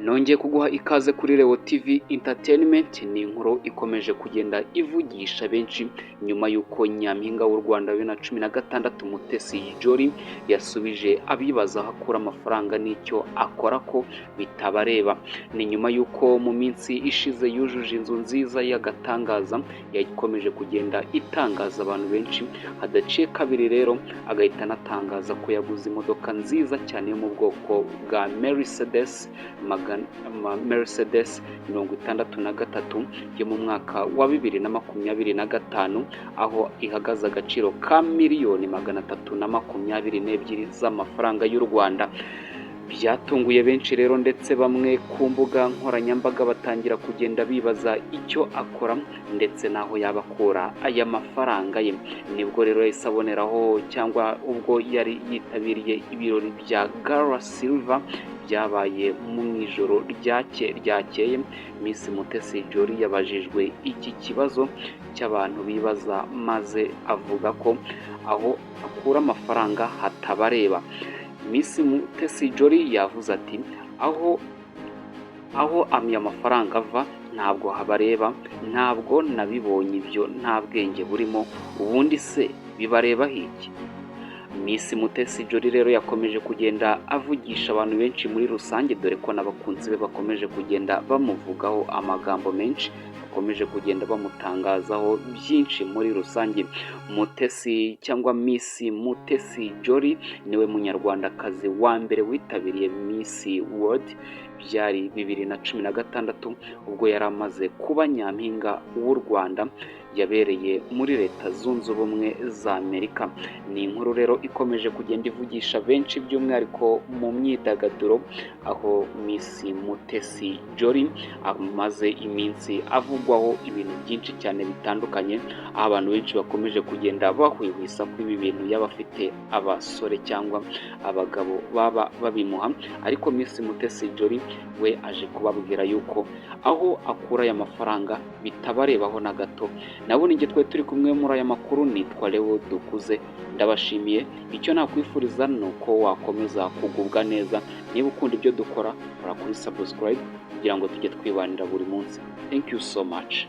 Nongeye kuguha ikaze kuri Leo TV Entertainment. Ni inkuru ikomeje kugenda ivugisha benshi nyuma y'uko Nyampinga w'u Rwanda 2016 Mutesi Jolly yasubije abibaza aho akura amafaranga n'icyo akora ko bitabareba. Ni nyuma y'uko mu minsi ishize yujuje inzu nziza y'agatangaza yakomeje kugenda itangaza abantu benshi. Hadaciye kabiri rero agahita anatangaza ko yaguze imodoka nziza cyane yo mu bwoko bwa Mercedes Mercedes 63 yo mu mwaka wa 2025, aho ihagaze agaciro ka miliyoni 322 z'amafaranga y'u Rwanda. Byatunguye benshi rero, ndetse bamwe ku mbuga nkoranyambaga batangira kugenda bibaza icyo akora ndetse n'aho yaba akura aya mafaranga ye. Nibwo rero yahise aboneraho, cyangwa ubwo yari yitabiriye ibirori bya Gala Silver byabaye mu ijoro ryakeye, Miss Mutesi Jolly yabajijwe iki kibazo cy'abantu bibaza, maze avuga ko aho akura amafaranga hatabareba. Miss Mutesi Jolly yavuze ati: Aho aya mafaranga ava ntabwo habareba, ntabwo nabibonye, ibyo nta bwenge burimo, ubundi se bibarebaho iki?" Miss Mutesi Jolly rero yakomeje kugenda avugisha abantu benshi muri rusange, dore ko n'abakunzi be bakomeje kugenda bamuvugaho amagambo menshi, bakomeje kugenda bamutangazaho byinshi muri rusange. Mutesi cyangwa Miss Mutesi Jolly niwe Munyarwandakazi wa mbere witabiriye Miss World. Byari 2016 ubwo yari amaze kuba Nyampinga w'u Rwanda, yabereye muri Leta Zunze Ubumwe za Amerika. Ni inkuru rero ikomeje kugenda ivugisha benshi, by'umwihariko mu myidagaduro, aho Miss Mutesi Jolly amaze iminsi avugwaho ibintu byinshi cyane bitandukanye, aho abantu benshi bakomeje kugenda bahwihwisa ko ibi bintu yaba afite abasore cyangwa abagabo baba babimuha. Ariko Miss Mutesi Jolly we aje kubabwira yuko aho akura aya mafaranga bitabarebaho na gato. Nabo ni twari turi kumwe muri aya makuru. Nitwa Leo Dukuze, ndabashimiye. Icyo nakwifuriza ni uko wakomeza kugubwa neza. Niba ukunda ibyo dukora, kora kuri subscribe kugira ngo tujye twibanira buri munsi. Thank you so much.